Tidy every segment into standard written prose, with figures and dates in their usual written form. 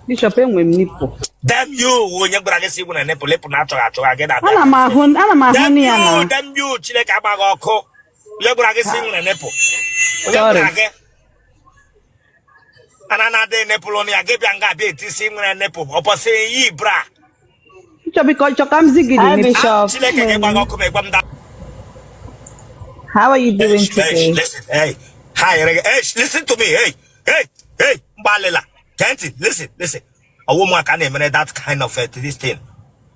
Bishop, enwe m nipple. Damn you, onye gwara gị sị i nwere nipple nipple na-achọghị achọghị gị na-abịa. Ana m ahụ ana m ahụ Damn ya na. you, damn you, Chineke agba gị ọkụ. Onye gwara gị sị i nwere nipple? Onye Sorry. gwara gị? Ana na-adịghị nipple na ya gị bịa nga abịa eti sị i nwere nipple ọ bọsị yi bra. Bishop, biko chọ ka m zi gị the Hi, nipple. Bishop. Chineke gị gba gị ọkụ ma ị gwa m da. How are you doing Hey, today? listen, hey, hi, hey, listen to me, hey, hey, hey, mgbalịla, gee ntị, listen, listen. Ọ wụ ụmụaka na-emere that kind of this thing.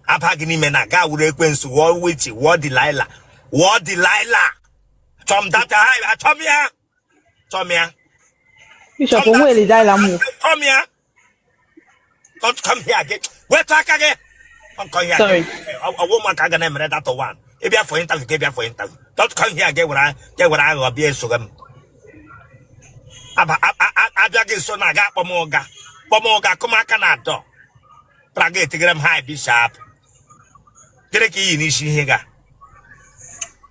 Aba gị n'ime na gaa wuru ekwensu, wụọ witch, wụọ Delilah, wụọ Delilah. Achọ m that, hi, achọ m ya, achọ m ya. Bishop, onwe Delilah m. Achọ m ya. Don't come here again. Wetụ aka gị. Don't come here Sorry. again. Ọ wụ ụmụaka ga na-emere that one. Ị bịa for interview, ka ị bịa for interview. Don't come here again were gị were aghụghọ bịa esoghe m. Abịa gị nso na aga akpọ m ụga. Kpọ m ụga, kụ m aka na door. Pra gị etigere m hi bishop. Gịnị ka i yi n'isi ihe ga?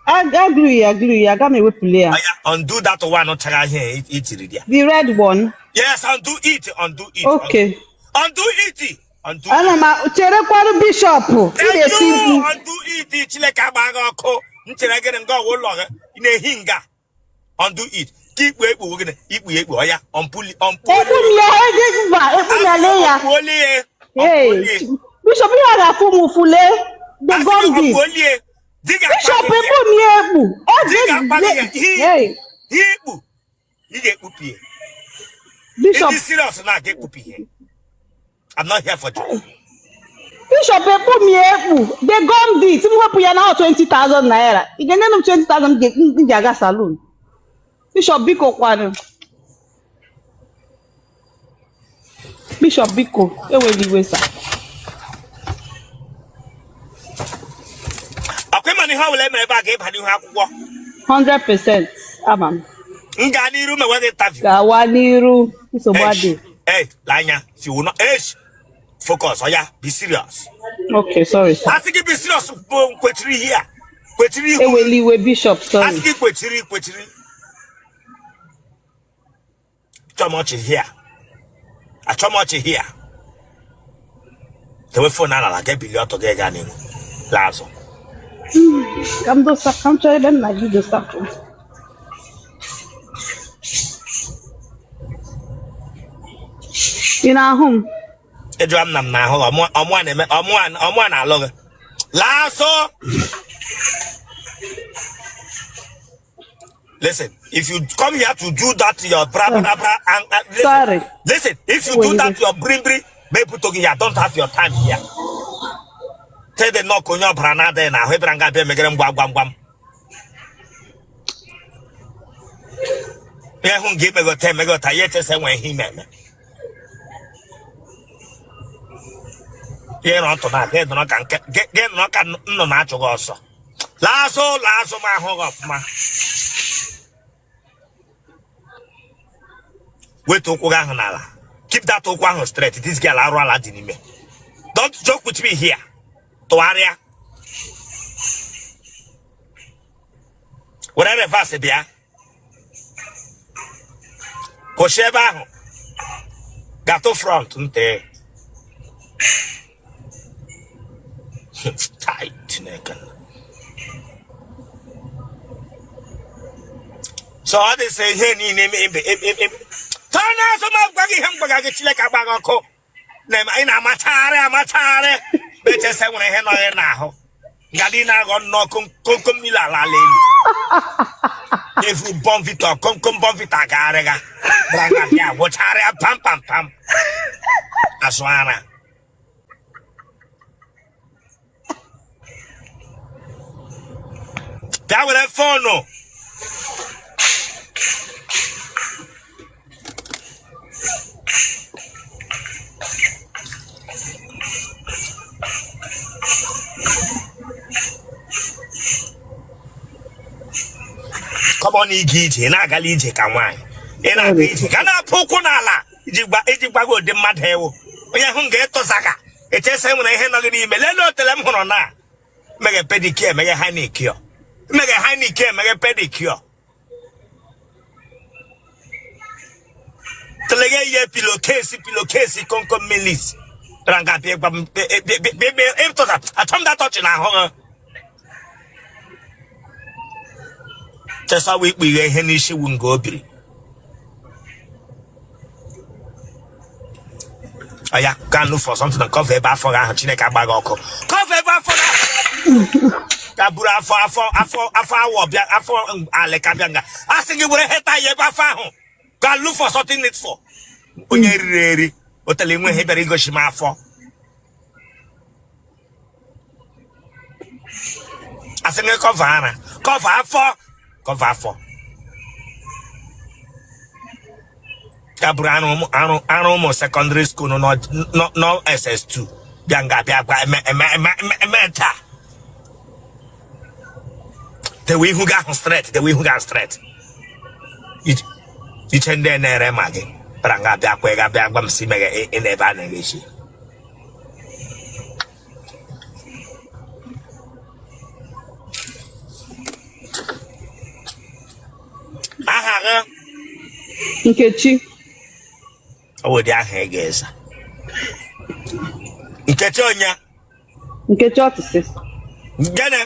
Agụrụ ya agụrụ ya, aga m ewepụli ya. Oya, undo that one chara ihe i tiri ya. The red one. Yes, undo it, undo it. Okay. Undo it. Undo Ana m cherekwarụ bishop. Ị na-eti mkpu. Undo it. Chineke agba gị ọkụ. M chere gịnị nga ọwụ ụlọ gị. Ị na-ehi nga. Undo it. Ka ikpu ekpu gịnị? Ikpu ekpu oya. Unpull unpull. Ekpu m ya, ege mba, ekpu m ya lee ya. Unpull ya. Hey, Bishop, ihe a ga-afụ m ụfụ lee. The gum dị. Bishop, ekpu m ya ekpu. Ọ Di ga-akpa gị ya. dị. Hey, Ihe ikpu. Ị ga-ekpupu ya. Bishop, Ịdị serious na aga ekpupu ihe. I'm not here for joke. Bishop, ekpu m ya ekpu. The gum dị. M wepụ ya na ọ 20,000 naira. Ị ga-enye m 20,000 m ji aga salon. Bishop, biko kwanụ. Bishop, biko, ewela iwe sir. Ọkwa ịma na ihe ọ bụla emere ebe a ga-ịba n'ihu akwụkwọ. 100% ama m. M gaa n'iru mewe gị interview. Gawa n'iru, nsogbu adị. Hey, lee anya, if you will not, hey, focus, oya, be serious. Okay, sorry sir. Asị gị be serious bụ kwechiri ihe a. Kwechiri ihu. Ewela iwe Bishop, sorry. Asị gị kwechiri, kwechiri. Achọ m ọchị here. Achọ m ọchị here. Tewe phone n'ala gị bilie ọtọ gị gaa n'ihu. Laa azụ. Ka m dosa, ka m chọọ ebe m na-eji dosa phone. Ị na-ahụ m? Ejụwa m na m na-ahụ gị, ọmụa na-eme ọmụa na-alụ gị. Laa azụ. Listen, if you come here to do that your bra bra bra and listen, Sorry. listen, if you do that your bri bri, maybe talking here, I don't have your time here. Tell the knock on your bra na there na ahụ ịbịara nga abịa megere m gwam gwam gwam. Ihe hụ nga emegota emegota ya echesa enwe ihe ime eme. Ihe nọ ntụ na gị nọrọ ka nke gị nọrọ ka nnụnụ na-achụ gị ọsọ. Laa azụ laa azụ m ahụ gị ọfụma. Wetu ụkwụ gị ahụ n'ala. Keep that ụkwụ ahụ straight. This girl arụ ala dị n'ime. Don't joke with me here. Tụgharịa. Were reverse bịa. Kwụsị ebe ahụ. Gatụ front ntị. Chai, Chineke. So ọ dị sị ihe niile ebe ebe ebe. Tọọ n'azụ ma gwa gị ihe m gwaga gị Chineke agba gị ọkụ. Ị na-amachagharị amachagharị echesa nwere ihe nọ gị n'ahụ ngadị na-aghọ nnọọ komkom niile ala ala elu efu Bournvita komkom Bournvita gagharịga bịa gwụcharịa pam pam pam azụ ara bịa were phone come on ịga ije ị na-agala ije ka nwaanyị ị na-aga ije ka na-apụ ụkwụ n'ala iji gwa gị ụdị mmadụ ị wụ onye hụ nga ịtụsaga echesa nwere ihe nọ gị n'ime lelee otele m hụrụ na meghe pedicure emeghe manicure meghe manicure emeghe pedicure Telega ihe pillowcase pillowcase komkom milis bịara nga bịa gwa m ịtụta achọ m datọchị na ahụ ha chesawa ikpu ihe ihe n'isi wu nga o biri oya go and look for something and cover ebe afọ gị ahụ Chineke agba gị ọkụ cover ebe afọ gị ahụ ka buru afọ afọ afọ afọ awọ bịa afọ alịka bịa nga a sị gị were heta ya ebe afọ ahụ go and look for something need for onye riri eri otele nwe ihe bịara igosi m afọ asị gị cover ara cover afọ cover afọ ka bụrụ arụ arụ arụ ụmụ secondary school nọ nọ SS2 bịa nga bịa gwa eme eme eme eme taa dewe ihu gị ahụ straight dewe ihu gị ahụ straight iche ndị na-ere ma gị bịara nga bịa kwa ga bịa gwa m si meghe ị na ebe a na-ere isi aha gị? Nkechi. Ọ wụ ụdị aha ị ga-eza. Nkechi onye? Nkechi Ọtụsị. Gịnị?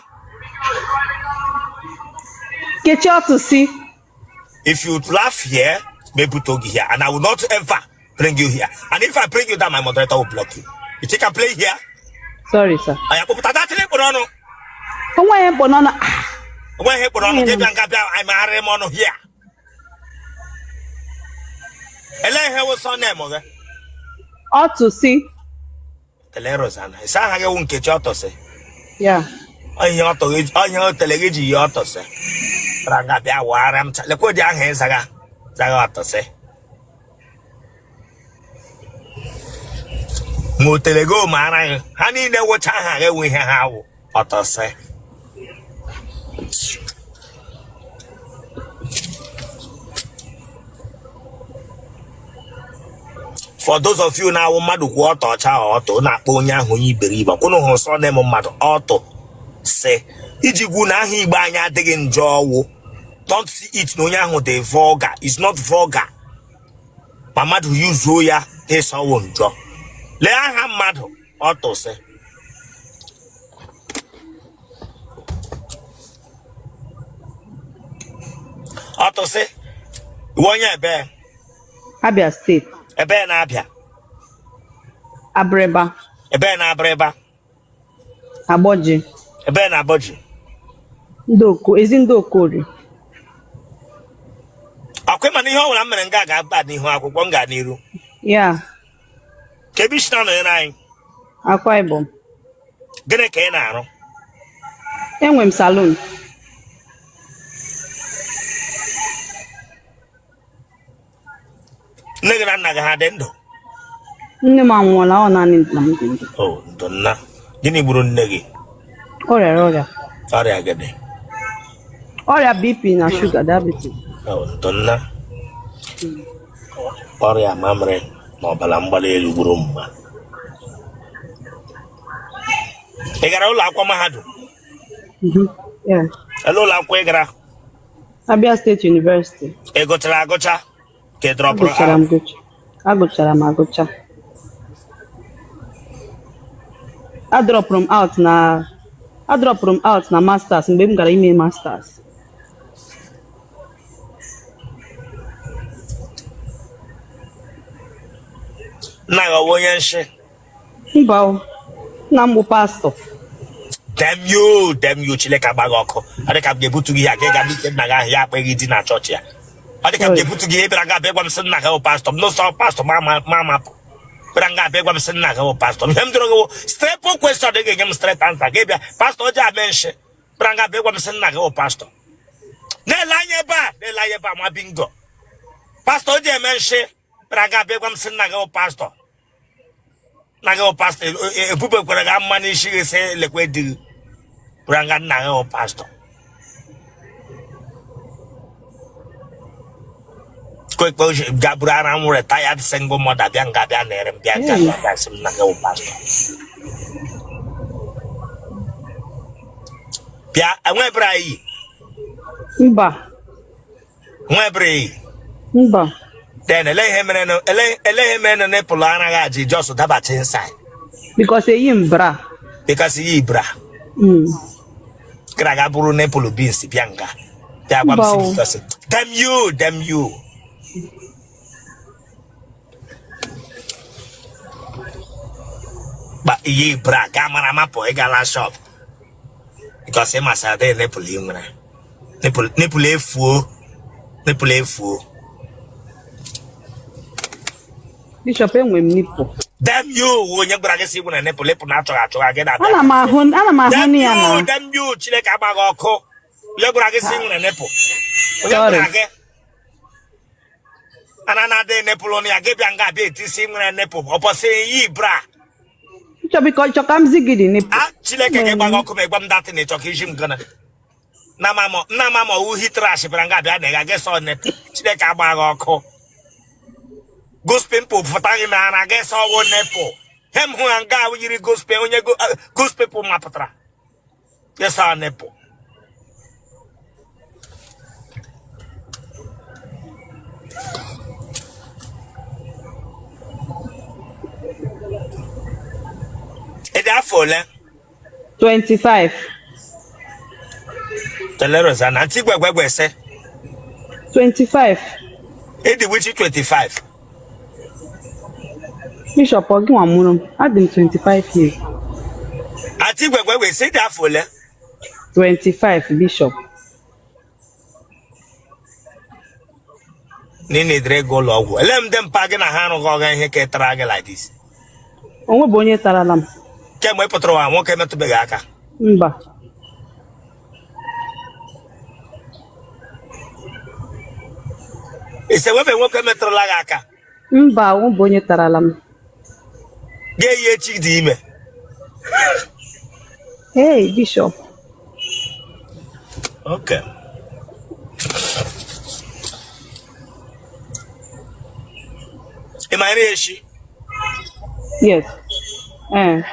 Nkechi Ọtụsị. If you laugh here, may put gị here, and I will not ever bring you here. And if I bring you down, my moderator will block you. You think I play here? Sorry, sir. Anyị akpọpụta datịrị mkpụrụ ọnụ. Onwe ihe mkpọ n'ọnụ. Onwe ihe mkpụrụ ọnụ gị bịa nga bịa anyị megharịrị m ọnụ here. Elee ihe wụ surname gị? Ọtụsị. Tele Rosanna. Ịsa aha gị wụ Nkechi Ọtụsị. Ya. Ihe ọtọ gị ihe otele gị ji ya ọtụsị. Bịara nga bịa wagharịa m lekwa ụdị aha ị zaga zaga ọtụsị. Ma otele gị ma ara gị ha niile wụcha aha gị wụ ihe ha wụ ọtọsị. For those of you na-awụ mmadụ kwuo ọtọ ọcha ọtọ na-akpọ onye ahụ onye iberibe kwụnụ hụ surname mmadụ ọtọ sị iji gwu na aha Igbo anyị adịghị njọ ọwụ don't see it na onye ahụ dị vulgar is not vulgar ma mmadụ yuzuo ya ịsọ ọwụ njọ lee aha mmadụ ọtụsị ọtụsị iwe onye ebe? Abia State. Ebe na Abia? Abịrịba. Ebe na Abịrịba? Agbọji. Ebe na Agbọji? Ndoko, ezi ndị Okorie. Ọkwa ịma na ihe ọ bụla m mere nga ga-aba n'ihu akwụkwọ m gaa n'iru. Ya. Ka ebe isi na-anọnyere anyị? Akwa Ibom. Gịnị ka ị na-arụ? Enwe m salon. Nne gị na nna gị ha dị ndụ? Nne m anwụọla, ọ naanị nna m dị ndụ. O ndụ nna. Gịnị gburu nne gị? Ọ rịara ọrịa. Ọrịa gịnị? Ọrịa BP na shuga diabetes. O ndụ nna. Ọrịa mamịrị na ọbara mgbali elu gburu mma. Ị gara ụlọ akwụkwọ mahadum? Yeah. Ele ụlọ akwụkwọ ị gara? Abia State University. Ị gụchara agụcha ka ị dropụrụ Agụchara m gụcha. Agụchara m agụcha. Adropụrụ m out na adropụrụ m out na masters mgbe m gara ime masters. Nna gị ọ wụ onye nshi? Mba o. Nna m bụ pastọ. Damn you, damn you, Chineke agba gị ọkụ. Ọ dị ka m ga-ebutu gị ihe a ka ị ga ike nna gị ahụ ya akpa gị di na chọọchị ya. Ọ dị ka m ga-ebutu gị ihe bịara nga abịa gwa m sị nna gị bụ pastọ m n'ụsọ pastọ ma ma ma mapụ. Bịara nga abịa gwa m sị nna gị bụ pastọ m. Ihe m jụrụ gị bụ straight question ị ga-enye m straight answer gị bịa pastọ o ji ame nshi. Bịara nga abịa gwa m sị nna gị bụ pastọ. Na-ele anya ebe a, na-ele anya ebe a ma bingo. Pastọ o ji eme nshi. Bịara nga abịa gwa m sị nna gị bụ pastọ. Nna gị bụ pastọ ebubekwara gị mma n'isi gị sị lekwe di gị bụra nga nna gị bụ pastọ kwekpe ga buru ara m retired single mother bịa nga bịa na-ere m bịa nga bịa bịa sị m nna gị bụ pastọ bịa enwebere anyị Mba. nwebere Mba. Then ele ihe mere na ele ihe mere na nipple anaghị aji just dabacha inside? Because eyi m bra. Because iyi bra. Gara aga bụrụ nipple beans bịa nga bịa gwa m Mba si o. because damn you, damn you. Gba iyi bra ga mara mapụ ịgala shop because ị masịrị adịghị nipple ị nwere nipple, nipple efuo, nipple efuo. Bishop, enwe m nipple. Damn you, onye gwara gị sị ị nwere nipple? Nipple na-achọghị achọghị gị na-abịa. Ana m ahụ, ana m ahụ Damn ya na. you, damn you, Chineke agba gị ọkụ. Onye gwara gị sị ị nwere nipple? Onye Sorry. gwara gị? Ana na-adịghị nipple na ya gị bịa nga abịa eti sị ị nwere nipple ọpọsị yi bra. Bishop, biko chọ ka m zi gị dị nipple. A Chineke gị gba gị ọkụ ma ịgwa m datị na ịchọ ka iji m gana. Na mama nna mama owu hitrash bịara nga abịa na ịga gị sọ nipple. Chineke agba gị ọkụ. Ghost pimple pụta gị na ara gị sọ ọwụ nipple. He m hụ ya nga ahụ yiri ghost pimple onye ghost pimple mapụtara. Gị sọ nipple. Ị dị afọ ole? 25. Tele Rosanna, ntị gwegwegwe sị. 25. Ị dị which 25? Bishop, ọ gị nwa mụrụ m. Adị m 25 years. Ntị gwegwegwe sị, ị dị afọ ole? 25, Bishop. Nini dịrị gị ụlọ ọgwụ. Ele m ndị mpa gị na ha arụghị ọga ihe ka tara gị like this. Onwe bụ onye tarala m. Kemgbe ị pụtara ụwa, nwoke metụbeghị aka? Mba. Ise webe nwoke metụrụla gị aka? Mba, onwe bụ onye tarala m. Ga-eyi echi dị ime. Hey, Bishop. Okay. Ị ma nri echi? Yes. Eh.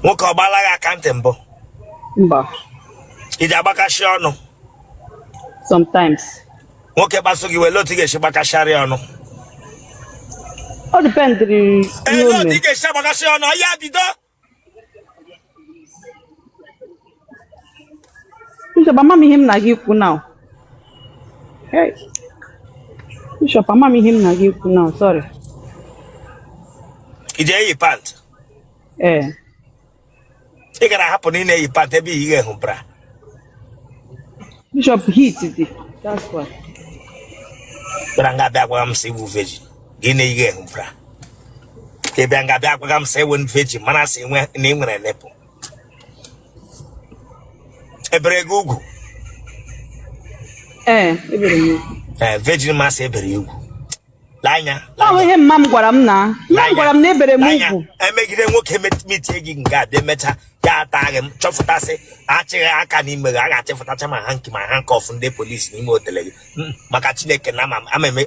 Nwoke ọ gbaala gị aka ntị mbụ? Mba. Ị ji agbakashi ọnụ? Sometimes. Nwoke kpasu gị wele otu ị ga-esi gbakasharị ọnụ? Ọ dependịrị ihe Ele o otu ị mere. ga-esi agbakashi ọnụ, ya bido. Bishop, ama m ihe m na-aga ikwu now. Hey. Bishop, ama m ihe m na-aga ikwu now. Sorry. Ị ji eyi pant? Eh. Ị gara ahapụ na ị na-eyi pant ebe iyi ga-ehụ bra. Bishop, heat dị. That's why. Bịara nga bịa gwa m sị ịwụ virgin. Gị na-eyi ga-ehụ bra. Ka ị bịa nga bịa gwa m sị ịwụ virgin mana sị na ị nwere nipple. Ebere gị ugwu? Ee, ebere m ugwu. Ee, virgin masị ebere ugwu. Lee anya. Ọ ihe mma m gwara m na mma m gwara m na ebere m ugwu. Emegide nwoke metie gị nga abịa emecha ya ata gị m chọfụtasị achịghị aka n'ime gị a ga-achịfụtacha ma hanky ma handcuff ndị polisi n'ime otele gị maka Chineke na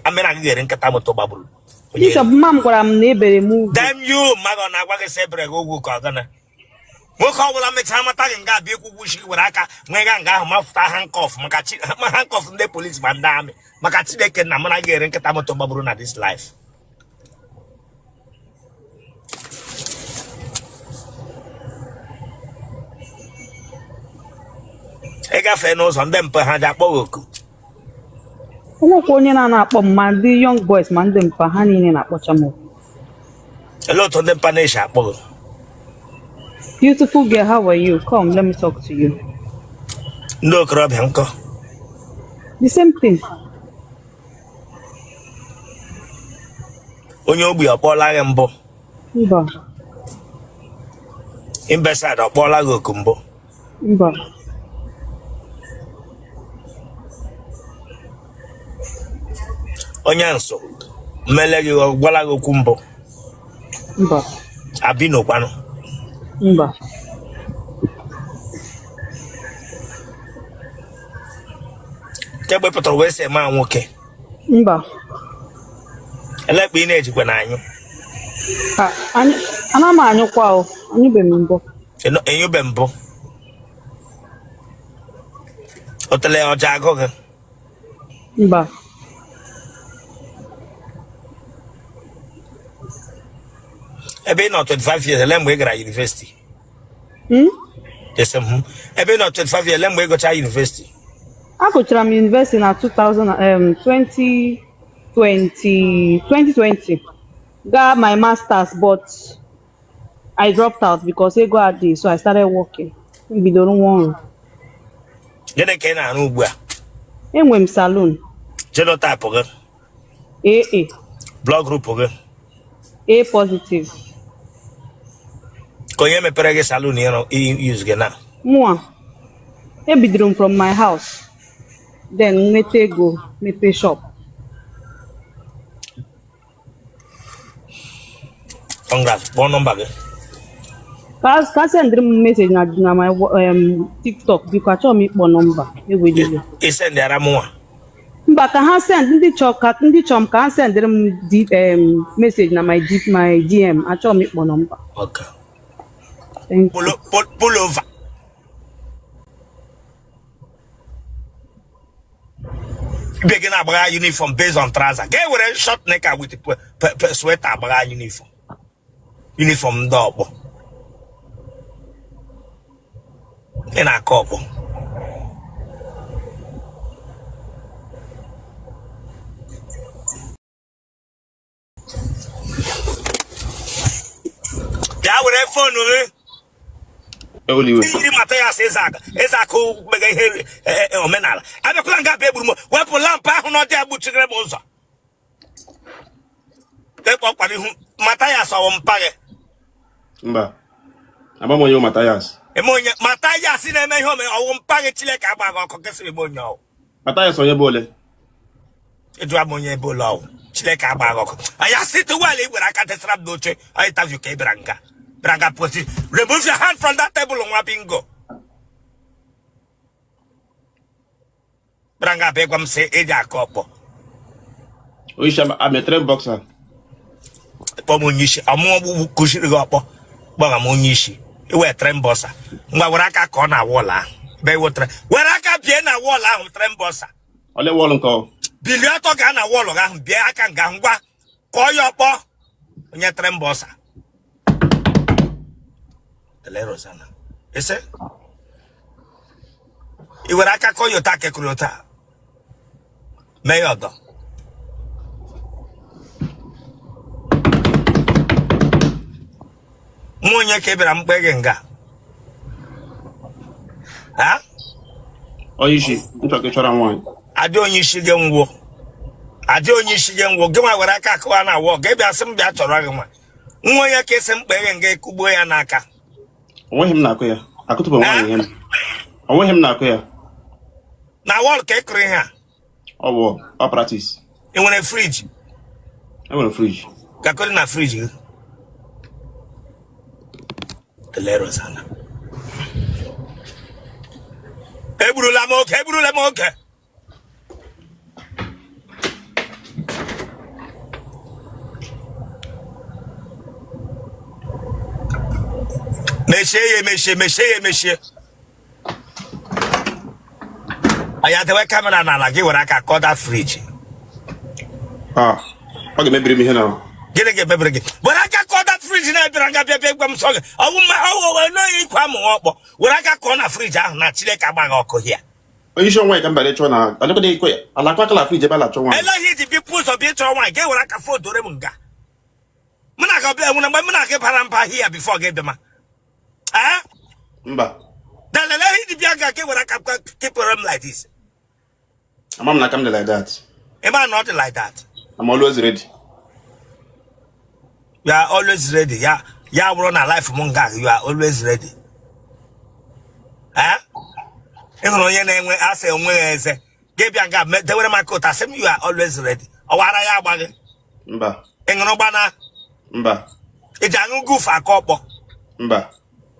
amena gị ghere nkịta moto gbagburu. Bishop, mma m gwara m na ebere m ugwu. Damn you, mmadụ ọ na-agwa gị sị ebere gị ugwu ka ọ gana. Nwoke ọ bụla mechaa mata gị nga abịa ịkwụ ụgwọ isi gị were aka nwee ga nga ahụ mafụta handcuff maka ma handcuff ndị polisi ma ndị amị maka Chineke na mara gị ere nkịta moto gbagburu na this life. Ị gafee n'ụzọ ndị mpe ha ji akpọ gị oku? Onwekwa onye na-ana akpọ m, ma ndị young boys ma ndị mpa ha niile na-akpọcha m oku. Olee otu ndị mpa na-esi akpọ gị? Beautiful girl, how are you? Come, let me talk to you. Ndị okorobịa nkọ? The same thing. Onye ogbi ọ kpọọla gị mbụ? Mba. Imbesad ọ kpọọla gị oku mbụ? Mba. Onye nso mmele gị ọ gwala gị okwu mbụ? Mba. Abino kwanụ? Mba. Kemgbe pụtara wee sị ma nwoke? Mba. Elekpa ị na-ejikwa na anyụ? Ana m anyụkwa o, anyụbeghị m mbụ. Enyube mbụ. Otele ọja agụ gị? Mba. Ebe ị nọ 25 years, ele mgbe ị gara university? Hmm? Ese m hụ. Ebe ị nọ 25 years, ele mgbe ị gụcha university? Agụchara m university na 2000, 2020, 2020. Gaa my masters, but I dropped out because ego adịghị, so I started working. M bidoro nwa ọrụ. Gịnị ka ị na-arụ ugbu a? Enwe m salon. Genotype gị? AA. Blood group gị? A positive. Ka onye mepere gị salon ịrụ use gị na? Mụa. Ebidoro m from my house. Then nweta ego mepee shop. Congrats, kpọọ nọmba gị. Ka sendịrị m message na my TikTok, biko, achọghị m ịkpọ nọmba ewelile. Ị sendịara m nwa. Mba, ka ha send ndị chọ ka ndị chọ m ka ha sendịrị m message na my DM, achọghị m ịkpọ nọmba. Okay. Thank you. Pull over. Ibe gị na-agbagha uniform based on trouser. Ga ewere short knicker with sweater agbagha uniform. Uniform ndị ọkpọ. Ị na-akọ ọkpọ. Bịa were phone gị. Eweliwe. Iri mata ya asị ịza akụ mega ihe omenala. Abịakwala nga abịa egburu m. Wepụ lamp ahụ n'ọdị agbuchigere m ụzọ. Ekpọ ọkwa n'ihu mata ya asọwụ mpa gị. Mba. Ama m onye Mathias. Eme onye mata ya asị na-eme ihe ome ọwụ mpa gị. Chineke agba gị ọkụ kesịrị eme onye ọwụ. Mathias onye bụ ole? Ịjụa m onye ebe ụlọ ọwụ. Chineke agba gị ọkụ. Anya site wel i were aka tesara m n'oche anyị interview ka ị bịara nga posi. Remove your hand from that table, nwa bingo. Bịara nga bịa gwa m sị eji akọ ọkpọ. Onye isi, I'm a trained boxer. Kpọọ m onye isi ọmụọ gbugbu kụziri gị ọkpọ. Kpọga m onye isi iwe trained boxer. Ngwa, were aka ka ọ na wall ahụ ebe iwetere, were aka bie na wall ahụ, trained boxer. Ole wall nke ọ? Bilie ọtọ gaa na wall gị ahụ, bie aka nga. Ngwa, kọọ ya ọkpọ, onye trained boxer. Ele Rosanna ese i were aka kọọ ya ụta kekụrụ ụta mee ya ọdọ. Nwa onye ka ị bịara mkpe gị nga ha? Onye isi, m chọrọ ka ị chọrọ m nwaanyị. Adị onye isi gị ngwụ, adị onye isi gị ngwụ. Gị nwa were aka akụwa na awọ gị bịa sị m bịa chọrọ gị nwa. Nwa onye ka esi mkpe gị nga ekugbuo ya n'aka? Onweghị m na-akụ ya. Akụtụbụ nwaanyị ihe m. Onweghị m na-akụ ya. Na wall ka ị kụrụ ihe a? Ọ bụ ọ practice. Ị nwere fridge? Enwere fridge. Gakọrị na fridge gị. Ele Rosanna, egburula m oge, egburula m oge. Mechie ya, emechie, mechie ya, emechie. Anyị dewe camera n'ala gị, were aka kọda fridge. Ah, ọ ga-emebiri m ihe na. Gịnị ga-emebiri gị? Were aka kọda fridge na-ebịara nga bịa bịa gwa m sọ gị ọwụ mma ọwụ n'oyi ikwe amụ ọkpọ. Were aka kọọ na fridge ahụ na Chineke agbaghị ọkụ hịa. Onye isi, nwaanyị ka m bịara ịchọ na alekọta ikwe ya. Alakwa aka na fridge ebe a na-achọ nwaanyị. Eleghị iji bipụ ụzọ bịa ịchọrọ nwaanyị ga ewere aka fodore m nga. Mụ na gị ọbịa nwere mgbe mụ na gị bara mba hịa before gị bịa ma ee? Mba. Dalele iji bịa nga ka ewere aka kepụrụ m like this. Ama m na aka m dị like that. Ị ma na ọ dị like that? I'm always ready. You are always ready. Ya ya bụrụ na life m nga you are always ready. Eh, ị hụrụ onye na-enwe asị onwe ya eze gị bịa nga dewere m aka ụta sị m you are always ready. Ọwara ya agbaghị? Mba. Ị ṅụrụ gbana? Mba. Ị ji aṅụ gufu aka ọkpọ? Mba.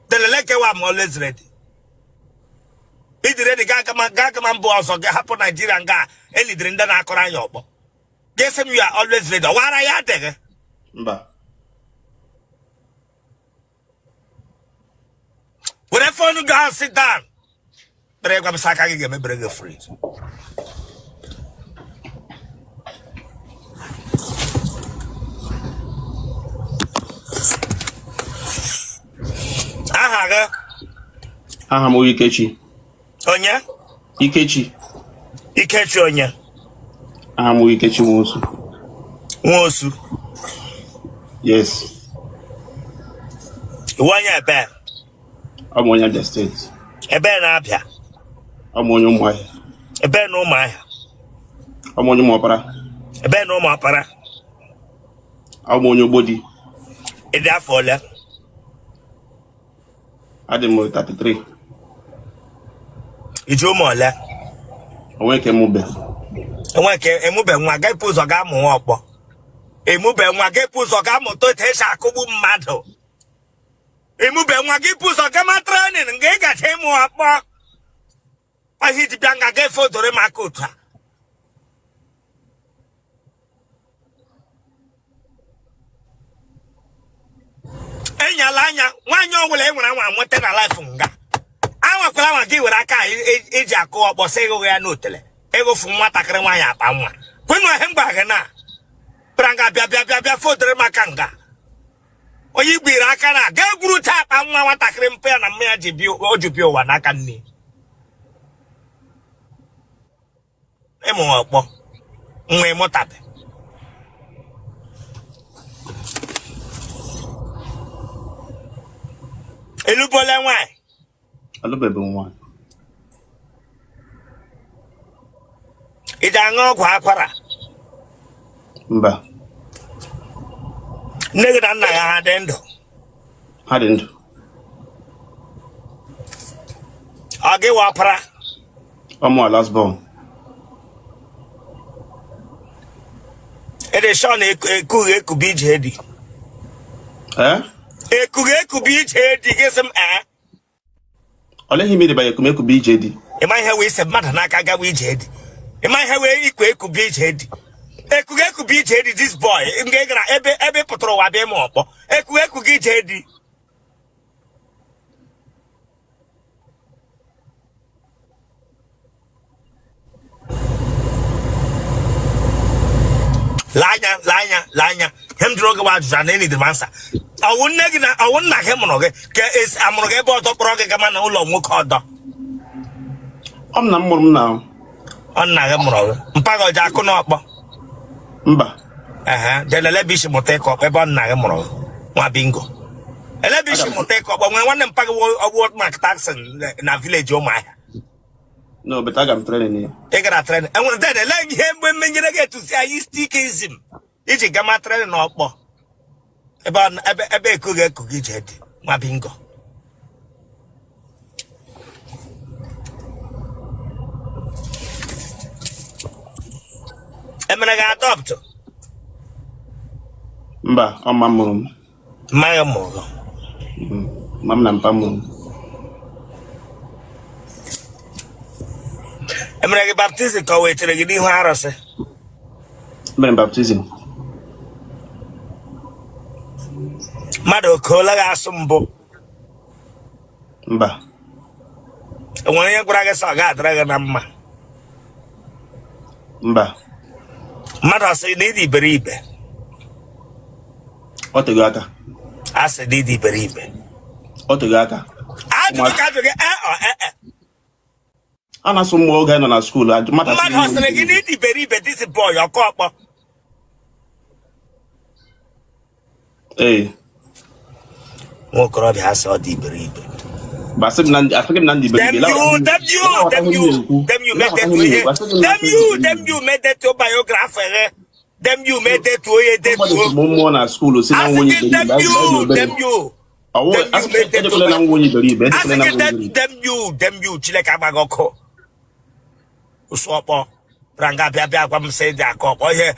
Delele kewa m always ready. Ịdị ready gaa gama gaa gama mbụ ọzọ gị hapụ Naijiria nga elidiri ndị na-akọrọ anyị ọkpọ gị sị m you are always ready. Ọwara ya adịghị? Mba. Were phone gị ahụ, sit down. Kpere gwa m sị aka gị ga-emebere gị fridge. Aha gị? Aha m Ikechi. Onye? Ikechi. Ikechi onye? Aha m Ikechi Nwosu. Nwosu. Yes. Ị wụ onye ebe? Abụ m onye Abia steeti. Ebe na Abia? Abụ m onye Ụmụahịa. Ebe na Ụmụahịa? Abụ m onye Ụmụọkpara. Ebe na Ụmụọkpara? Abụ m onye Ogbodi. Ị dị afọ ole? Adị m 33. I ji ụmụ ole? Onwe nke mụbe. Enwe nke emube nwa ga-epu ụzọ ga amụ nwa ọkpọ. Emube nwa ga-epu ụzọ ga amụta otu esi akụgbu mmadụ. Emube nwa gị bu ụzọ gama training nga ị gacha ịmụ ọkpọ. Ọhịa iji bịa nga ga-efe odore m aka otu a. Enyala anya nwaanyị ọbụla e nwere anwa nweta na life nga anwakwala anwa gị were aka eji akụ ọkpọ sị ịghụghị ya n'otele ịghụfụ nwatakịrị nwaanyị akpa nwa kwenụ ihe m gwa gị na bịara nga bịa bịa bịa bịa fodere m aka nga onye igbiri aka na ga egwurucha akpa nwa nwatakịrị mpa ya na mma ya ji bịa o ji bịa ụwa n'aka nne ịmụ ọkpọ nwa ịmụtabe elubola nwaanyị? Alụbeghị m nwaanyị. Ị ji aṅụ ọgwụ akwara? Mba. Nne gị na nna ya ha dị ndụ? Ha dị ndụ. Ọ gị wụ ọpara? Ọ mụ last born. Ị dị sure na ekughị ekubi ije di? Ee? Ekughị ekubi ije di gị sị m ee? Olee ihe mere banye ekumekubi ije di? Ị ma ihe wee ise mmadụ n'aka gawa ije di? Ị ma ihe wee ikwe ekubi ije di? Ekughị ekubi ije di this boy nga gara ebe ebe pụtara ụwa bịa ịmụ ọkpọ ekughị ekughị ije di. Lee anya, lee anya, lee anya. Ihe m jụrụ gị bụ ajụjụ na enidiri m answer. Ọwụ nne gị na ọwụ nna gị mụrụ gị ka esi amụrụ gị ebe ọdọ kpọrọ gị gama na ụlọ nwoke ọdọ? Ọ nna m mụrụ m na. Ọ nna gị mụrụ gị. Mpa gị ọ ji akụ n'ọkpọ? Mba. Ehe, then ele ebe i si mụta ịkụ ọkpọ ebe ọ nna gị mụrụ gị? Nwa bingo. Ele ebe i si mụta ịkụ ọkpọ nwere nwanne mpa gị ọgwụ Mark Tyson na village Ụmụahịa. No, but aga m training ya. Ị gara training. Enwere then ele ihe mgbe mmenyere gị enthusiasm iji gama training na ọkpọ ebe ebe ebe ekughị ekughị ije di nwa bingo. Emere gị adopt? Mba, ọ mma mụrụ m. Mma gị mụrụ gị? Mma m na mpa mụrụ m. Emere gị baptism ka ọ wee chere gị n'ihu arụsị? Emere m baptism. Mmadụ okoola gị asụ mbụ? Mba. Enwere onye gwara gị sị ọ ga-adịrị gị na mma? Mba. Mmadụ asị na ị dị iberibe? Ọ tego aka. Asị na ị dị iberibe? Ọ tego aka. Ajụjụ ka ajụ gị, ee ọ ee e. A na-asụ mmụọ oge anyị nọ na school. Mmadụ Mmadụ ọ sịrị gị na ị dị iberibe this boy ọkọ ọkpọ? Ee. Nwa okorobịa asị ọ dị iberibe. Asị m na ndị iberibe. Damn you, damn you, damn you, damn you, make that ihe. Damn you, damn you, make that biography. Damn you, make that onye detuo. Mmụọ na school si na nwa onye iberibe. Damn you, damn you. Edekwala na nwa onye iberibe. Asị gị damn you, damn you, Chineke agba gị ọkụ. Ụsụ ọkpọ. Ranga bịa bịa gwa m sị dị aka ọkpọ ihe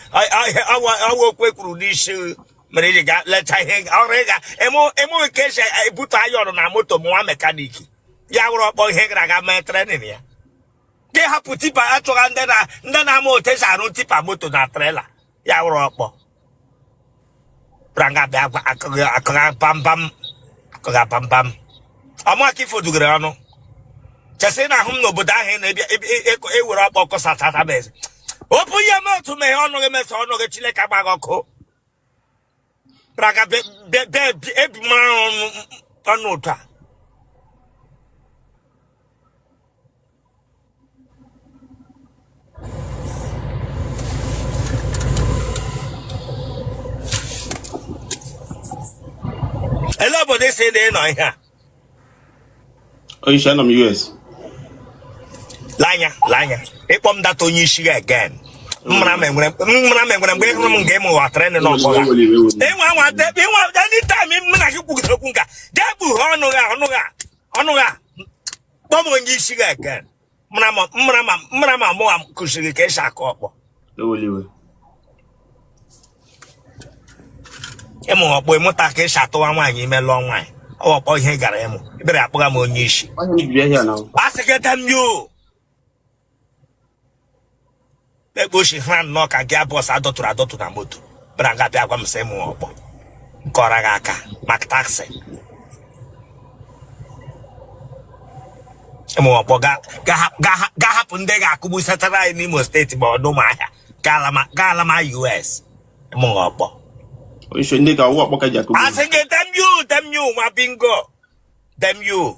ọwa okwu ekwuru n'isi mere iji ga lecha ihe ọrụ ị ga emu ka esi ebute iron na moto mụwa mechanic ya wụrụ ọkpọ ihe gara aga mee training ya gị hapụ tipper achọga ndị na ndị na-ama otu esi arụ tipper moto na trailer ya wụrụ ọkpọ ranga bịa gwa akụga bambam akụga bambam ọmụaka ifo dugere ọnụ. Chesị ị na-ahụ m n'obodo ahụ ị na-ebịa ewere ọkpọ kọsatata m eze. Open your mouth, meghe ọnụ gị, mesa ọnụ gị, Chineke agba gị ọkụ. Braga ebi mara ọnụ ọnụ otu a. Ele obodo ị sị na ị nọ ihe a? Onye isi, anọ m US. Lee anya, lee anya, ịkpọ m data onye isi gị again. Mmara m enwere, mmara m enwere mgbe ị hụrụ m nga ịmụ ghọtara ịnụ n'ọkpọ ha. Ịnwa anwa ịnwa anytime mụ na gị kwugidere okwu nka jee kpughe ọnụ gị, ọnụ gị, ọnụ gị, kpọọ m onye isi gị again. Mmara ma mụwa kụziri ka esi akụ ọkpọ. Ịmụ ọkpọ, ịmụta ka esi atụwa nwaanyị ime, lụọ nwaanyị, ọ ọkpọ ihe ị gara ịmụ, ị bịara akpọga m onye isi. Asị gị damn you. Ekpe oshi ha nnọọ ka gear box adọtụrụ adọtụ na moto bịara nga bịa gwa m sị ịmụ ọkpọ nkọrọ gị aka maka taxi. Ịmụ ọkpọ ga hapụ ndị ga-akụgbu satara anyị n'Imo steeti ma ọ n'Ụmụahịa gaala ma US. Ịmụ ọkpọ. Ndị ka ọwụ ọkpọ ka ji akụgbu. Asị gị damn you, damn you, nwa bingo, damn you,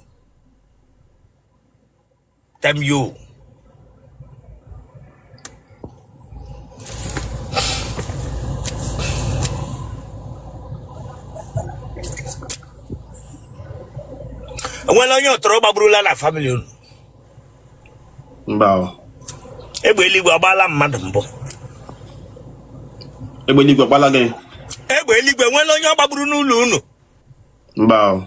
damn you. Enwela onye ọtọrọ gbagburula na family unu? Mba o. Egbe eluigwe agbaala mmadụ mbụ? Egbe eluigwe agbala gị? Egbe eluigwe, enwela onye ọ gbagburu n'ụlọ unu? Mba o.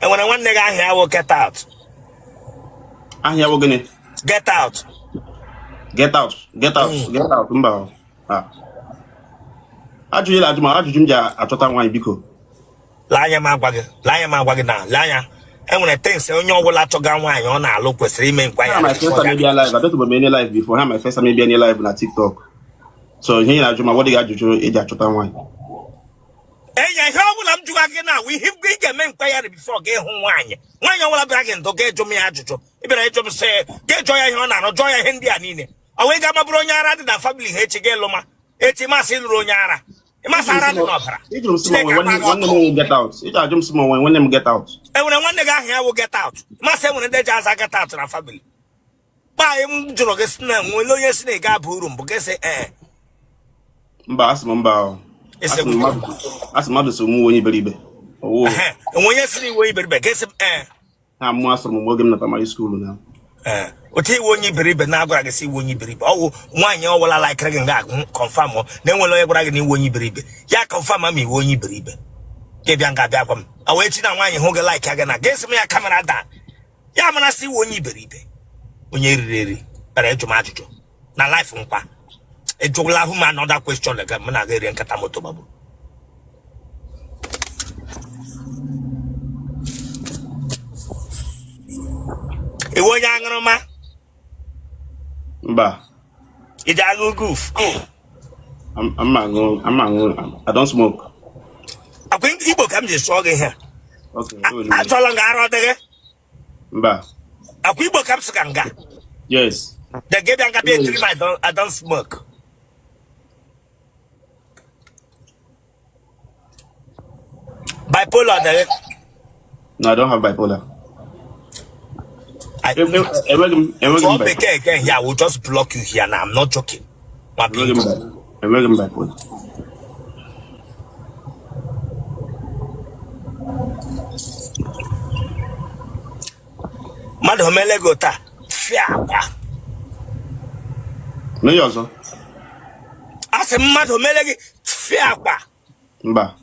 Enwere nwanne gị aha ya wụ get out? Aha ya wụ gịnị? Get out. Get out, get out, get out. Mba o. Ah. Ajụjụ ajụ ma ajụjụ m ji achọta nwaanyị, biko. Lee anya m agwa gị, lee anya m agwa gị na lee anya, enwere things onye ọbụla chọga nwaanyị ọ na-alụ kwesịrị ime nkwa Ha my first time ịbịa live. Adọtụbeghị m any live before. Ha my first time ịbịa any live na TikTok. So ihe ị na-ajụ ma ọ dịghị ajụjụ eji achọta nwaanyị. Enye ihe ọbụla m jụga gị na awụ ihe ị ga-eme nkwayarị before gị hụ nwaanyị. Nwaanyị ọbụla bịara gị ndụ ga-ejụ m ya ajụjụ ị bịara ịjụ m, sị ga-ejụ ya ihe ọ na-arụ, jụọ ya ihe ndị a niile. Ọ wee ga-amabụrụ onye ara dị na family ha echi gị lụma echi masị lụrụ onye ara, ịmasị ara dị n'ọbara. Ị jụrụ m sị ma Chineke onwe agba gị nwanne m ọkụ. nwe get out. Ị ga-ajụ m sị ma onwe nwanne m get out. Enwere nwanne gị aha ya wụ get out? Masị enwere ndị ji aza get out na family kpa anyị. M jụrụ gị sị na nwere onye si na ị ga-aba uru mbụ, gị sị ee. Mba, asị m mba o. Ese. Asị m mmadụ so mụ onye iberibe. Owo. Ehe, enwe onye si na iwe iberibe, gị sị m ee. Ha mụ asụrụ m oge m na primary school na. Ee, otu iwe onye iberibe na-agwara gị sị iwe onye iberibe, ọwụ nwaanyị ọwụla laikere gị nga confirm na enwere onye gwara gị na iwe onye iberibe, ya confirm ma iwe onye iberibe gị bịa nga bịa gwa m. Ọ wee chi na nwaanyị hụ gị like gị na gị sị m ya camera down, ya mara sị iwe onye iberibe, onye riri eri bịara ịjụ m ajụjụ na life nkwa. Ịjụla hụ m another question again, mụ na gị rie nkata moto gbagburu. Iwe onye aṅụrụma? Mba. Iji aṅụ guf? I'm aṅụ. I don't smoke. Akwa Igbo ka m ji sụọ gị ihe. Okay. Achọla nga arụ ọdịghị. Mba. Akwa Igbo ka m sị ka nga. Yes. The gị bịa nga bịa etiri m I don't smoke. Bipolar ọdịghị? No, I don't have bipolar. Enweghị m enweghị Sụọ m bipolar. bekee again here, I will just block you here now. I'm not joking. Ma Enweghị m bingo. Enweghị m bipolar. Mmadụ omele gị taa fịa akwa? Mee ya ọzọ. A sị mmadụ omele gị fịa akwa? Mba.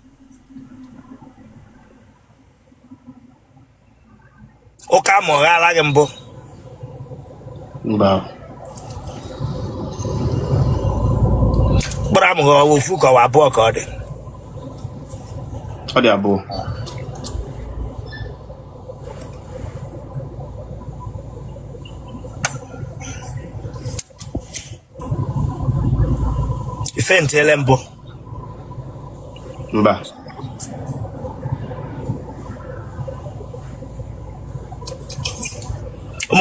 Ụka ma ọ ghala gị mbụ? Mba. Mkpụrụ amụghị ọwa ofu ka ọwa abụọ ka ọ dị? Ọ dị abụọ. Ife ntịele mbụ? Mba.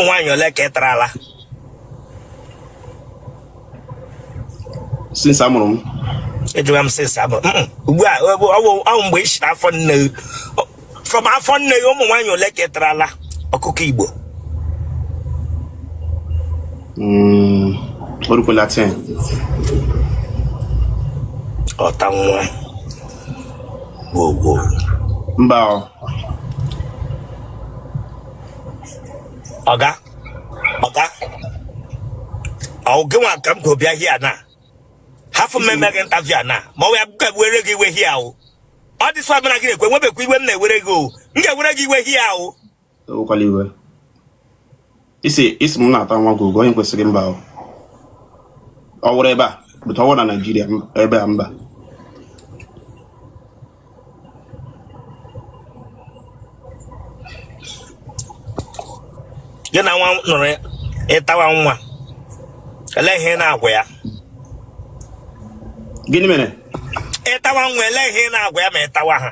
Ụmụ nwaanyị ole ka ị tarala? Since a mụrụ m. Ejụga m since a mụrụ. Ugbu a ọ bụ mgbe ị si n'afọ nne gị. From afọ nne gị, ụmụ nwaanyị ole ka ị tarala ọkụkọ Igbo? O rukwela 10. Ọta nwa gwogwo. Mba ọ. Ọga, ọga, ọ gị nwa ka m kwuru bịa here na hafụ m eme gị interview a na ma ọ ya ga were gị iwe here o. Ọ dị sọ mara gị na-ekwe nwebekwa iwe m na-ewere gị o. M ga-ewere gị iwe here o. Ewekwala iwe. Isi isi m na-ata nwa gogo onye kwesịrị mba o. Ọ wụrụ ebe a, but ọ wụrụ na Naịjirịa ebe a mba. Gị na nwa nọrọ ịtawa nwa, ele ihe ị na-agwa ya? Gịnị mere? Ịtawa nwa, ele ihe ị na-agwa ya ma ịtawa ha?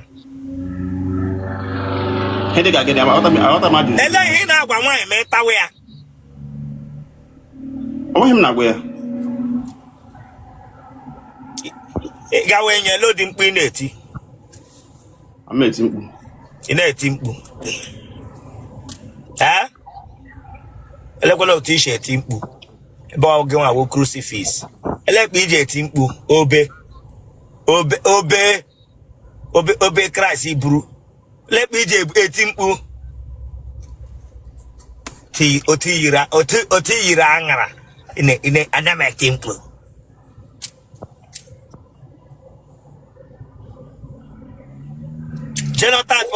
Ihe dị ka gịnị? Aghọta m ajụjụ. Ele ihe ị na-agwa nwaanyị ma ịtawa ya? Ọ nweghị m na-agwa ya. Ị gawa enye ele ụdị mkpu ị na-eti? Ama eti mkpu. Ị na-eti mkpu ee? Elekwala otu i si eti mkpu ebe ọ gị nwa wo crucifix. Elekpa iji eti mkpu obe obe obe obe obe Kraịst buru. Lekpa iji eti mkpu otu yiri otu yiri aṅara ine anya m eti mkpu. Genotype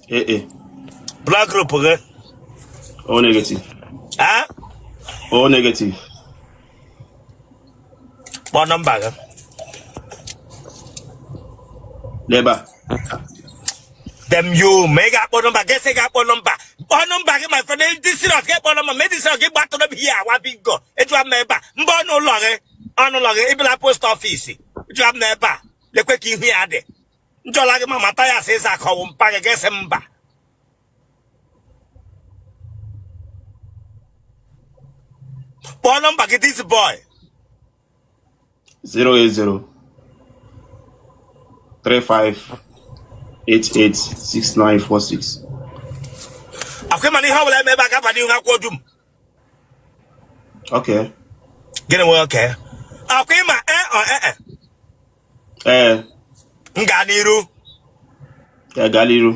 gị? AA. Blood group gị? O negative. A? O negative. Kpọọ nọmba gị. N'ebe a. Damn you, ma ị ga-akpọ nọmba gị, sị ga-akpọ nọmba. Kpọọ nọmba gị, my friend, dị serious gị kpọọ nọmba, ma dị serious gị gbatụrụ m ihe awa bingo. Ejụwa m ebe a, mba ọnụ ụlọ gị, ọnụ ụlọ gị, ịbịala post office, ejụwa m ebe a, lekwe ka ihu ya dị. Njọla gị ma mata ya sị ịza akọwụ mpa gị, gị sị mba. Kpọọ nọmba gị, this boy. 080 35 88 6946. Akwa ịma na ihe ọbụla eme ebe a ga-aba n'ihu akwụkwọ dum. Okay. Gịnị nwere oke? Akwa ịma e ọ e e. Ee. M gaa n'iru. Ya gaa n'iru.